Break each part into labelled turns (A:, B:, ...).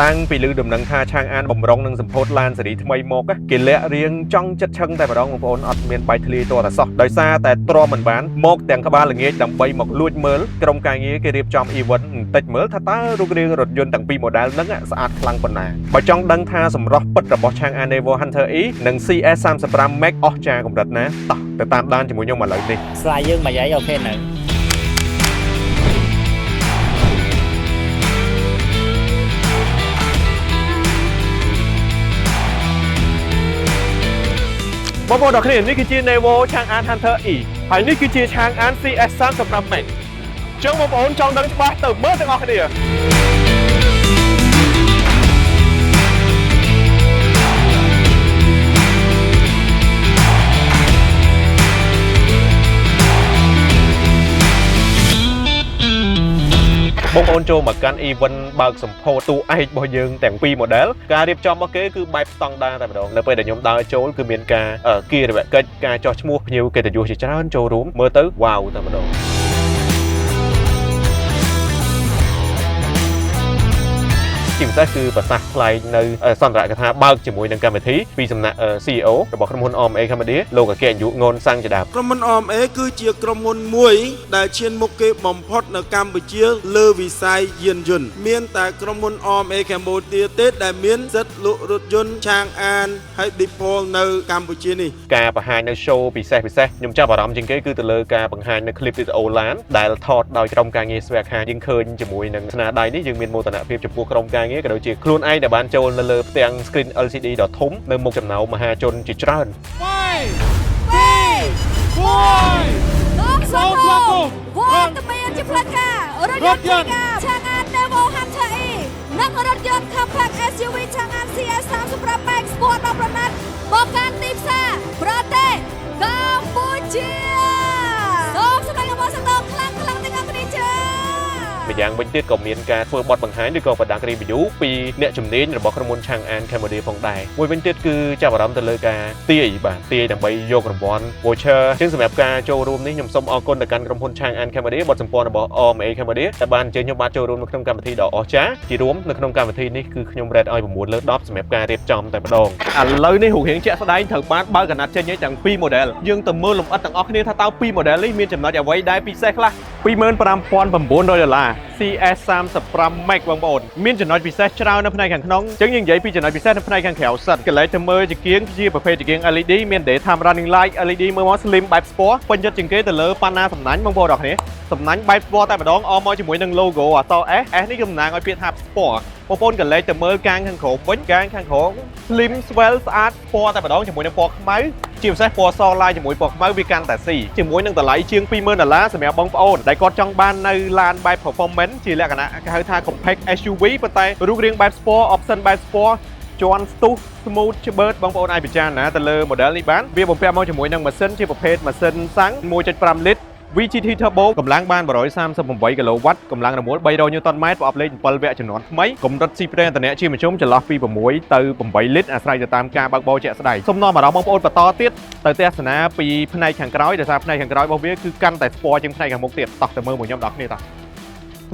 A: តាំងពីឮដំណឹងថាឆាងអានបំរុងនឹងសម្ពោធឡានស៊េរីថ្មីមកគេលាក់រៀងចង់ចិត្តឆឹងតែម្ដងបងប្អូនអត់មានបាយធ្លាយតតែសោះដោយសារតែទ្រាំមិនបានមកទាំងក្បាលល្ងាចដើម្បីមកលួចមើលក្រុមការងារគេរៀបចំ event បន្តិចមើលថាតើរូបរាងរថយន្តទាំងពីរ model ហ្នឹងស្អាតខ្លាំងប៉ុណ្ណាបើចង់ដឹងថាសម្រស់ពិតរបស់ឆាងអាន Nevo Hunter E និង CS35 Max អស្ចារ្យកម្រិតណាតោះទៅតាមដានជាមួយខ្ញុំឥឡូវនេះ
B: ស្លាយយើងមកយាយ OK នៅ
A: បងប្អូនទាំងគ្នានេះគឺជា Nevo Changan Hunter E ហើយនេះគឺជា Changan CS35 Max ចឹងបងប្អូនចង់ដឹងច្បាស់ទៅមើលទាំងអស់គ្នាបងប្អូនចូលមកកាន់ event បើកសម្ពោធតួឯករបស់យើងទាំងពីរ model ការរៀបចំរបស់គេគឺបែបស្តង់ដារតែម្ដងនៅពេលដែលខ្ញុំដើរចូលគឺមានការគៀរវកិច្ចការចោះឈ្មោះភ្ញៀវកិត្តិយសជាច្រើនចូលរួមមើលទៅវ៉ាវតែម្ដង ជាពិសេសគឺប្រសាសន៍ថ្លែងនៅសន្ទរកថាបើកជាមួយនឹងកម្មវិធីពីសំណាក់CEO របស់ក្រុមហ៊ុន OMA Cambodia លោកអគ្គនាយកងនសាំងជាដើម
C: ក្រុមហ៊ុន OMA គឺជាក្រុមហ៊ុនមួយដែលឈានមុខគេបំផុតនៅកម្ពុជាលើវិស័យយានយន្តមានតែក្រុមហ៊ុន OMA Cambodia ទេដែលមានសិទ្ធិលក់រថយន្តឆាងអានហើយ Deepal នៅកម្ពុជានេះ
A: ការបង្ហាញនៅ show ពិសេសពិសេសខ្ញុំចាប់អារម្មណ៍ជាងគេគឺទៅលើការបង្ហាញនៅ clip វីដេអូឡានដែលថតដោយក្រុមការងារស្វែខាយើងឃើញជាមួយនឹងស្នាដៃនេះយើងមានមោទនភាពចំពោះក្រុមការងារក៏ដូចជាខ្លួនឯងដែលបានចូលនៅលើផ្ទាំង screen LCD ដ៏ធំនៅមុខចំណោមមហាជនជាច្រើន
D: សូមស្វាគមន៍វត្តមានជាផ្លូវការរថយន្តផ្លូវការឆាងអាន Nevo Hunter E និងរថយន្ត Compact SUV ឆាងអាន CS35 Max ស្គាល់ដល់ប្រណាត់មកកាន់ទីផ្សារប្រទេសកម្ពុជាសូមសម្ដែងអបអរសាទរខ្លាំងខ្លាំងទាំងអស់គ្នាចា៎
A: ម្យ៉ាងវិញទៀតក៏មានការធ្វើបទបង្ហាញឬក៏បណ្ដា review ពីអ្នកជំនាញរបស់ក្រុមហ៊ុនឆាងអាន Cambodia ផងដែរមួយវិញទៀតគឺចាប់អារម្មណ៍ទៅលើការទាយបាទទាយដើម្បីយករង្វាន់ voucher អញ្ចឹងសម្រាប់ការចូលរួមនេះខ្ញុំសូមអរគុណទៅកាន់ក្រុមហ៊ុនឆាងអាន Cambodia បទសម្ព័ន្ធរបស់ OMA Cambodia ដែលបានអញ្ជើញខ្ញុំបាទចូលរួមនៅក្នុងកម្មវិធីដ៏អស្ចារ្យជារួមនៅក្នុងកម្មវិធីនេះគឺខ្ញុំ rate ឲ្យ9លើ10សម្រាប់ការរៀបចំតែម្ដងឥឡូវនេះរូបរាងជាក់ស្ដែងត្រូវបានបើកកណាត់ចេញឲ្យទាំងពីរ model យើងទៅមើលលម្អិតទាំងអស់គ្នាថាតើពីរ model នេះមានចំណុចអ្វីដែលពិសេសខ្លះ25,900ដុល្លារ CS35 Max បងប្អូនមានចំណុចពិសេសច្រើននៅផ្នែកខាងក្នុងអញ្ចឹងយើងនិយាយពីចំណុចពិសេសនៅផ្នែកខាងក្រៅសិនកន្លែងទៅមើលជាគៀងជាប្រភេទជាគៀង LED មាន daytime running light LED មើលមក slim បែប sport ពេញចិត្តជាងគេទៅលើប៉ាណាសំណាញ់បងប្អូនអរគ្នាសំណាញ់បែប sport តែម្ដងអមមកជាមួយនឹង logo អក្សរ S S នេះគឺតំណាងឲ្យពាក្យថា sport បងប្អូនកន្លែងទៅមើលកាងខាងក្រោមវិញកាងខាងក្រោម slim swell ស្អាតពណ៌តែម្ដងជាមួយនឹងពណ៌ខ្មៅជាពិសេសពណ៌សឡាយជាមួយពណ៌ខ្មៅវាកាន់តែស៊ីជាមួយនឹងតម្លៃជាង20,000ដុល្លារសម្រាប់បងប្អូនដែលគាត់ចង់បាននៅឡានបែប performance ជាលក្ខណៈគេហៅថា compact SUV ប៉ុន្តែរូបរាងបែប sport option បែប sport ជាន់ស្ទុះ smooth ច្បឺតបងប្អូនអាចពិចារណាទៅលើ model នេះបានវាបំពាក់មកជាមួយនឹងម៉ាស៊ីនជាប្រភេទម៉ាស៊ីនសាំង1.5លីត្រ VGT Turbo កម្លាំងបាន138គីឡូវ៉ាត់កម្លាំងរមួល300ញូតនម៉ែត្រប្រអប់លេខ7វគ្គចំនួនថ្មីកម្រិតស៊ីប្រេងឥន្ធនៈជាមធ្យមចន្លោះពី6ទៅ8លីត្រអាស្រ័យទៅតាមការបើកបរជាក់ស្ដែងសូមនាំអារម្មណ៍បងប្អូនបន្តទៀតទៅទស្សនាពីផ្នែកខាងក្រោយដោយសារផ្នែកខាងក្រោយរបស់វាគឺកាន់តែស្ពណ៌ជាងផ្នែកខាងមុខទៀតតោះទៅមើលមួយខ្ញុំដល់គ្នាតោះ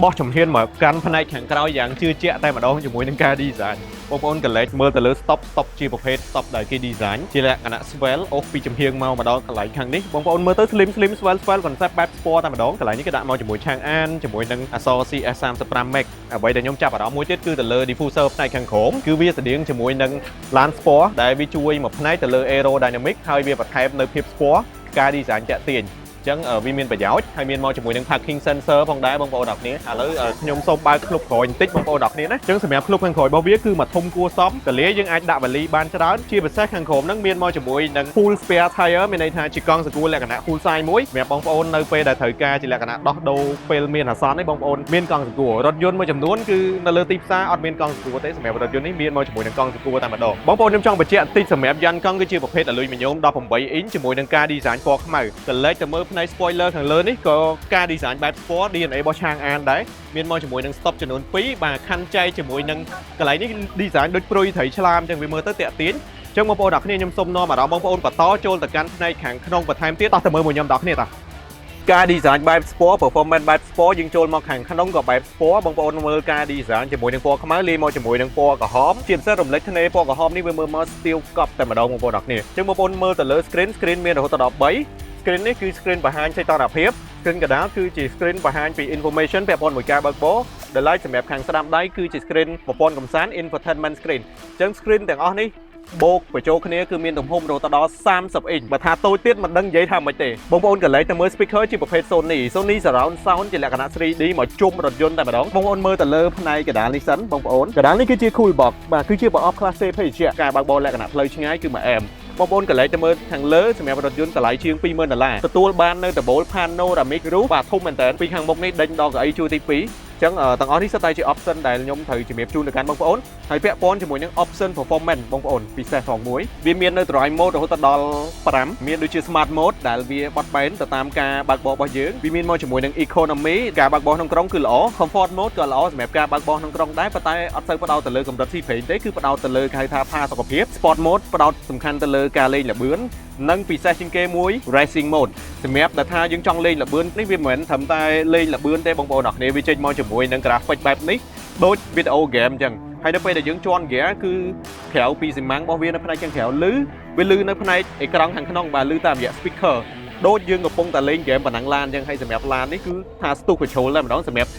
A: បោះជំហានមកកាន់ផ្នែកខាងក្រោយយ៉ាងជឿជាក់តែម្ដងជាមួយនឹងការ design បងប្អូនកលេចមើលទៅលើ stop stop ជាប្រភេទ stop ដែលគេ design ជាលក្ខណៈ swell អូសពីចំហៀងមកមកដល់កន្លែងខាងនេះបងប្អូនមើលទៅ slim slim swell swell concept បែប sport តែម្ដងកន្លែងនេះគេដាក់មកជាមួយឆាងអានជាមួយនឹងអក្សរ CS35 Max អ្វីដែលខ្ញុំចាប់អារម្មណ៍មួយទៀតគឺទៅលើ diffuser ផ្នែកខាងក្រោមគឺវាស្តៀងជាមួយនឹងឡាន sport ដែលវាជួយមួយផ្នែកទៅលើ aerodynamic ហើយវាបន្ថែមនៅភាព sport ការ design តាក់ទាញអញ្ចឹងវាមានប្រយោជន៍ហើយមានមកជាមួយនឹង parking sensor ផងដែរបងប្អូនអរគ្នាឥឡូវខ្ញុំសូមបើកក្លុបក្រោយបន្តិចបងប្អូនអរគ្នាណាអញ្ចឹងសម្រាប់ក្លុបខាងក្រោយរបស់វាគឺមកធំគួរសមកលាយើងអាចដាក់វ៉ាលីបានច្រើនជាពិសេសខាងក្រោមហ្នឹងមានមកជាមួយនឹង full spare tire មានន័យថាជាកង់សកួរលក្ខណៈ full size មួយសម្រាប់បងប្អូននៅពេលដែលត្រូវការជាលក្ខណៈដោះដូរពេលមានអាសន្ននេះបងប្អូនមានកង់សកួររថយន្តមួយចំនួនគឺនៅលើទីផ្សារអត់មានកង់សកួរទេសម្រាប់រថយន្តនេះមានមកជាមួយនឹងកង់សកួរតែម្ដងបងប្អូនខ្ញុំចង់បញ្ជាក់បន្តិចសម្រាប់យ៉ាន់កង់គឺជាប្រភេទអាលុយមីញ៉ូម18អ៊ីញជាមួយនឹងការ design ពណ៌ខ្មៅកលេចទៅមើលផ្នែក spoiler ខាងលើនេះក៏ការ design បែប sport DNA របស់ឆាងអានដែរមានមកជាមួយនឹង stop ចំនួន2បាទខណ្ឌចែកជាមួយនឹងកន្លែងនេះ design ដូចព្រុយត្រីឆ្លាមអញ្ចឹងវាមើលទៅតាក់ទាញចឹងបងប្អូនអរគ្នាខ្ញុំសូមនាំអារម្មណ៍បងប្អូនបន្តចូលទៅកាន់ផ្នែកខាងក្នុងបន្ថែមទៀតតោះទៅមើលមួយខ្ញុំដល់គ្នាតោះ ការ design បែប sport performance បែប sport យើងចូលមកខាងក្នុងក៏បែប sport បងប្អូនមើលការ design ជាមួយនឹងពណ៌ខ្មៅលាយមកជាមួយនឹងពណ៌ក្រហមជាពិសេសរំលេចធ្នេពណ៌ក្រហមនេះវាមើលមកស្ទាវកប់តែម្ដងបងប្អូនអរគ្នាអញ្ចឹងបងប្អូនមើលទៅលើ screen screen មានរហូតដល់13 screen នេះគឺ screen បង្ហាញសីតុណ្ហភាព screen កណ្ដាលគឺជា screen បង្ហាញពី information ពាក់ព័ន្ធមួយការបើកបរដែលឡែកសម្រាប់ខាងស្ដាំដៃគឺជា screen ប្រព័ន្ធកំសាន្ត infotainment screen អញ្ចឹង screen ទាំងអស់នេះបូកបញ្ចូលគ្នាគឺមានទំហំរហូតដល់30អ៊ីញបើថាតូចទៀតមិនដឹងនិយាយថាម៉េចទេបងប្អូនក៏លេចទៅមើល speaker ជាប្រភេទ Sony Sony surround sound ជាលក្ខណៈ 3D មកជុំរថយន្តតែម្ដងបងប្អូនមើលទៅលើផ្នែកកណ្ដាលនេះសិនបងប្អូនកណ្ដាលនេះគឺជា cool box បាទគឺជាប្រអប់ class C ភេសជ្ជៈការបើកបរលក្ខណៈផ្លូវឆ្ងាយគឺមួយអែមបងប្អូនក៏លេចទៅមើលខាងលើសម្រាប់រថយន្តតម្លៃជាង20000ដុល្លារទទួលបាននៅដំបូល panoramic roof បាទធំមែនតើពីខាងមុខនេះដេញដល់កៅអីជួរទី2ចឹងទាំងអស់នេះសុទ្ធតែជា option ដែលខ្ញុំត្រូវជំរាបជូនទៅកាន់បងប្អូនហើយពាក់ព័ន្ធជាមួយនឹង option performance បងប្អូនពិសេសផងមួយវាមាននៅ drive mode រហូតដល់5មានដូចជា smart mode ដែលវាបត់បែនទៅតាមការបើកបររបស់យើងវាមានមកជាមួយនឹង economy ការបើកបរក្នុងក្រុងគឺល្អ comfort mode ក៏ល្អសម្រាប់ការបើកបរក្នុងក្រុងដែរប៉ុន្តែអត់សូវផ្ដោតទៅលើកម្រិតស៊ីប្រេងទេគឺផ្ដោតទៅលើគេហៅថាផាសុកភាព sport mode ផ្ដោតសំខាន់ទៅលើការលេងល្បឿននិងពិសេសជាងគេមួយ racing mode សម្រាប់ដែលថាយើងចង់លេងល្បឿននេះវាមិនមែនត្រឹមតែលេងល្បឿនទេបងប្អូនអរគ្នាវាចេញមកជាមួយនឹង graphic បែបនេះដូច video game អញ្ចឹងហើយនៅពេលដែលយើងជាន់ gear គឺក្រៅពីស៊ីម៉ាំងរបស់វានៅផ្នែកខាងក្រៅលឺវាលឺនៅផ្នែកអេក្រង់ខាងក្នុងបាទលឺតាមរយៈ speaker ដូចយើងកំពុងតែលេងហ្គេមប៉ុណ្ណឹងឡានអញ្ចឹងហើយសម្រាប់ឡាននេះគឺថាស្ទុះបញ្ជ្រុលតែម្ដងសម្រាប់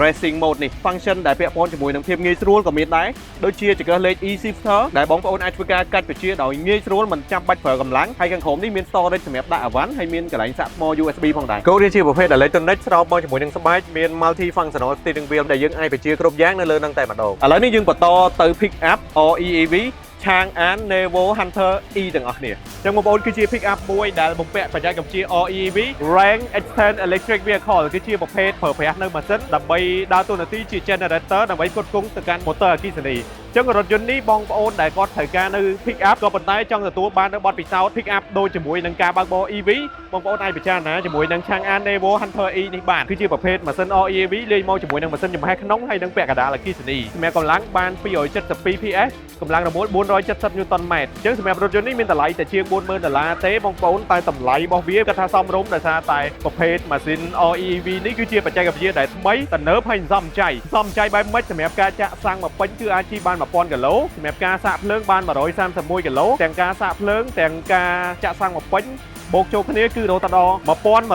A: racing mode នេះ function ដែលពាក់ព័ន្ធជាមួយនឹងភាពងាយស្រួលក៏មានដែរដូចជាចង្កឹះលេខ e-shifter ដែលបងប្អូនអាចធ្វើការកាច់បញ្ជាដោយងាយស្រួលមិនចាំបាច់ប្រើកម្លាំងហើយខាងក្រោមនេះមាន storage សម្រាប់ដាក់អីវ៉ាន់ហើយមានកន្លែងសាកថ្ម USB ផងដែរគោលជាប្រភេទ electronic ស្របមកជាមួយនឹងស្បែកមាន multi functional steering wheel ដែលយើងអាចបញ្ជាគ្រប់យ៉ាងនៅលើនឹងតែម្ដងឥឡូវនេះយើងបន្តទៅ pick up REEV Changan Nevo Hunter E ទាំងអស់គ្នាចឹងបងប្អូនគឺជា pick up មួយដែលបំពាក់បច្ចេកវិទ្យា REEV Range Extend Electric Vehicle គឺជាប្រភេទប្រើប្រាស់នៅម៉ាស៊ីនដើម្បីដើរតួនាទីជា generator ដើម្បីផ្គត់ផ្គង់ទៅកាន់ motor អគ្គិសនីចឹងរថយន្តនេះបងប្អូនដែលគាត់ត្រូវការនៅ pick up ក៏ប៉ុន្តែចង់ទទួលបាននៅបទពិសោធន៍ pick up ដូចជាមួយនឹងការបើកបរ EV បងប្អូនអាចពិចារណាជាមួយនឹង Changan Nevo Hunter E នេះបានគឺជាប្រភេទម៉ាស៊ីន REEV លេងមកជាមួយនឹងម៉ាស៊ីនចំហេះក្នុងហើយនិងពាក់កណ្ដាលអគ្គិសនីសម្រាប់កម្លាំងបាន272 PS កម្លាំងរមួល470 Newton ម៉ែត្រអញ្ចឹងសម្រាប់រថយន្តនេះមានតម្លៃតែជាង40000ដុល្លារទេបងប្អូនតែតម្លៃរបស់វាគាត់ថាសមរម្យដោយសារតែប្រភេទម៉ាស៊ីន REEV នេះគឺជាបច្ចេកវិទ្យាដែលថ្មីទំនើបហើយសំចៃសំចៃបែបម៉េចសម្រាប់ការចាក់សាំងមកពេញគឺអាចជិះបាន1000គីឡូសម្រាប់ការសាកភ្លើងបាន131គីឡូទាំងការសាកភ្លើងទាំងការចាក់សាំងមកពេញបូកចូលគ្នាគឺរហូតដល់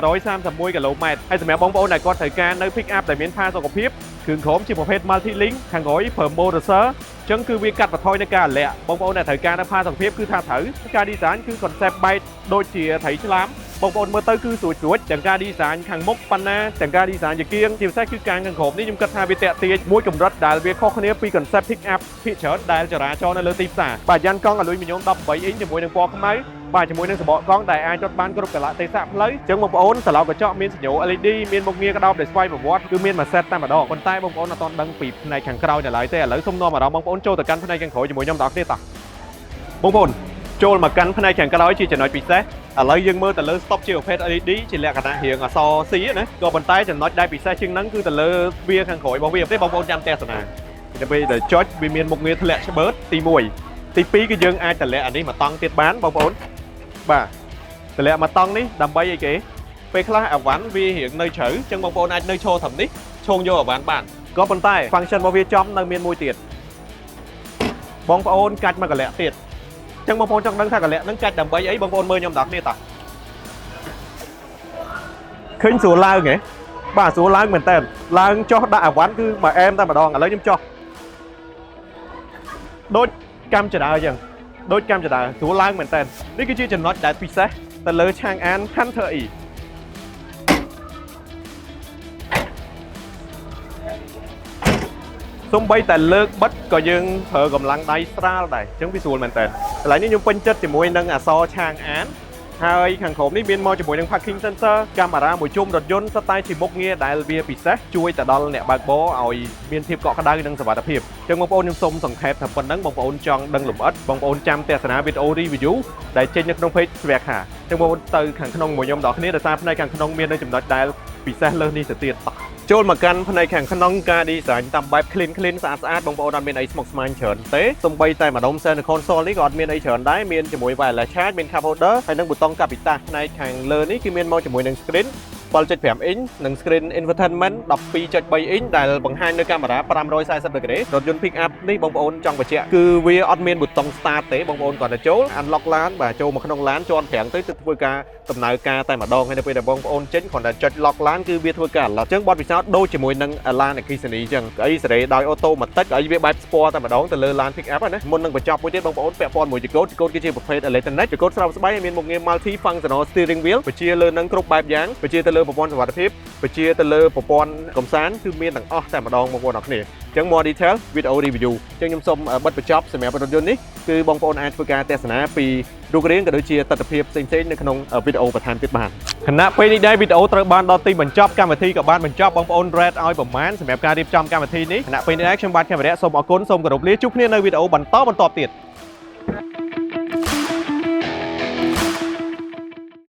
A: 1131គីឡូម៉ែត្រហើយសម្រាប់បងប្អូនដែលគាត់ត្រូវការនៅ pick up ដែលមានផាសុកភាពគ្រឿងក្រោមជាប្រភេទ multi link ខាងក្រោយប្រើ motor ចឹងគឺវាកាត់បន្ថយនៅការលាក់បងប្អូនដែលត្រូវការនៅផាសុកភាពគឺថាត្រូវការ design គឺ concept បែបដូចជាត្រីឆ្លាមបងប្អូនមើលទៅគឺស្រួចស្រួចទាំងការ design ខាងមុខប៉ុណ្ណាទាំងការ design ជាគៀងជាពិសេសគឺការខាងក្រោមនេះខ្ញុំគិតថាវាតាក់ទាញមួយកម្រិតដែលវាខុសគ្នាពី concept pick up ភាគច្រើនដែលចរាចរណ៍នៅលើទីផ្សារបាទយ៉ាន់កង់អាលុយមីញ៉ូម18អ៊ីងជាមួយនឹងពណ៌ខ្មៅបាទជាមួយនឹងសបកកង់ដែលអាចរត់បានគ្រប់កលៈទេសៈផ្លូវអញ្ចឹងបងប្អូនសឡោកញ្ចក់មានសញ្ញា LED មានមុខងារក្តោបដែលស្វ័យប្រវត្តិគឺមានមួយ set តែម្ដងប៉ុន្តែបងប្អូនអត់ទាន់ដឹងពីផ្នែកខាងក្រោយនៅឡើយទេឥឡូវសូមនាំអារម្មណ៍បងប្អូនចូលទៅកាន់ផ្នែកខាងក្រោយជាមួយខ្ញុំទាំងអស់គ្នាតោះបងប្អូនចូលមកកាន់ផ្នែកខាងក្រោយជាចំណុចពិសេសឥឡូវយើងមើលទៅលើ stop ជាប្រភេទ LED ជាលក្ខណៈរាងអក្សរ C ណាក៏ប៉ុន្តែចំណុចដែលពិសេសជាងហ្នឹងគឺទៅលើវាខាងក្រោយរបស់វាទេបងប្អូនចាំទស្សនាទៅពេលដែលចុចវាមានមុខងារធ្លាក់ឆ្បឺតទី1ទី2គឺយើងអាចតម្លាក់អានេះមកតង់ទៀតបានបងប្អូនបាទតម្លាក់មកតង់នេះដើម្បីអីគេពេលខ្លះអវ៉ាន់វារៀងនៅជ្រៅអញ្ចឹងបងប្អូនអាចនៅឈរត្រឹមនេះឈោងយកអវ៉ាន់បានក៏ប៉ុន្តែ function របស់វាចំនៅមានមួយទៀតបងប្អូនកាច់មកកលៈទៀតអញ្ចឹងបងប្អូនចង់ដឹងថាកលៈហ្នឹងកាច់ដើម្បីអីបងប្អូនមើលខ្ញុំដល់គ្នាតោះឃើញស្រួលឡើងហ៎បាទស្រួលឡើងមែនតើឡើងចុះដាក់អវ៉ាន់គឺមកអែមតែម្ដងឥឡូវខ្ញុំចុះដូចកម្មចដើអញ្ចឹងដូចកម្មចដើស្រួលឡើងមែនតើនេះគឺជាចំណុចដែលពិសេសទៅលើChangan Hunter E សំបីតែលើកបិទក៏យើងប្រើកម្លាំងដៃស្រាលដែរអញ្ចឹងវាស្រួលមែនតើកន្លែងនេះខ្ញុំពេញចិត្តជាមួយនឹងអក្សរ Changan ហើយខាងក្រោមនេះមានមកជាមួយនឹង parking sensor កាមេរ៉ាមួយជុំរថយន្តសុទ្ធតែជាមុខងារដែលវាពិសេសជួយទៅដល់អ្នកបើកបរឲ្យមានភាពកក់ក្ដៅនិងសុវត្ថិភាពអញ្ចឹងបងប្អូនខ្ញុំសូមសង្ខេបថាប៉ុណ្ណឹងបងប្អូនចង់ដឹងលម្អិតបងប្អូនចាំទស្សនាវីដេអូ review ដែលចេញនៅក្នុង page ស្វែខាអញ្ចឹងបងប្អូនទៅខាងក្នុងមួយខ្ញុំដល់គ្នាដោយសារផ្នែកខាងក្នុងមាននៅចំណុចដែលពិសេសលើសនេះទៅទៀតតោះចូលមកកាន់ផ្នែកខាងក្នុងការ design តាមបែប clean clean ស្អាតស្អាតបងប្អូនអត់មានអីស្មុគស្មាញច្រើនទេសូម្បីតែម្ដុំ center console នេះក៏អត់មានអីច្រើនដែរមានជាមួយ wireless charge មាន cup holder ហើយនិងប៊ូតុងកាពីតាផ្នែកខាងលើនេះគឺមានមកជាមួយនឹង screen 7.5 អ៊ីញនិង screen infotainment 12.3 អ៊ីញដែលបង្ហាញនៅកាមេរ៉ា540 degree។ រថយន្ត pick up នេះបងប្អូនចង់បញ្ជាក់គឺវាអត់មានប៊ូតុង start ទេ។បងប្អូនគ្រាន់តែចូល unlock ឡានបាទចូលមកក្នុងឡានជាន់ហ្វ្រាំងទៅទៅធ្វើការដំណើរការតែម្ដងហើយនៅពេលដែលបងប្អូនចេញគ្រាន់តែចុច lock ឡានគឺវាធ្វើការ lock អញ្ចឹងបទពិសោធន៍ដូចជាមួយនឹងឡានអគ្គិសនីអញ្ចឹងអីសេរីដោយ automatic អីវាបែប sport តែម្ដងទៅលើឡាន pick up ណាមុននឹងបញ្ចប់មួយទៀតបងប្អូនពាក់ព័ន្ធមួយចង្កូតចង្កូតគឺជាប្រភេទ electronic ចង្កូតស្រោបស្បៃហើយមានមុខងារ multi functional steering wheel បញ្ជាលើនឹងគ្រប់បែបយ៉ាងបញ្ជាទៅលើប្រព័ន្ធសុវត្ថិភាពបញ្ជាទៅលើប្រព័ន្ធកំសាន្តគឺមានទាំងអស់តែម្ដងបងប្អូនអរគ្នាអញ្ចឹង more detail video review អញ្ចឹងខ្ញុំសូមបិទបញ្ចប់សម្រាប់រថយន្តនេះគឺបងប្អូនអាចធ្វើការទស្សនាពីរូបរាងក៏ដូចជាទស្សនវិជ្ជាផ្សេងៗនៅក្នុងវីដេអូបន្ថែមទៀតបានខណៈពេលនេះដែរវីដេអូត្រូវបានដល់ទីបញ្ចប់កម្មវិធីក៏បានបញ្ចប់បងប្អូន rate ឲ្យប្រមាណសម្រាប់ការរៀបចំកម្មវិធីនេះខណៈពេលនេះដែរខ្ញុំបាទខេមរៈសូមអរគុណសូមគោរពលាជួបគ្នានៅវីដេអូបន្តបន្តទៀត។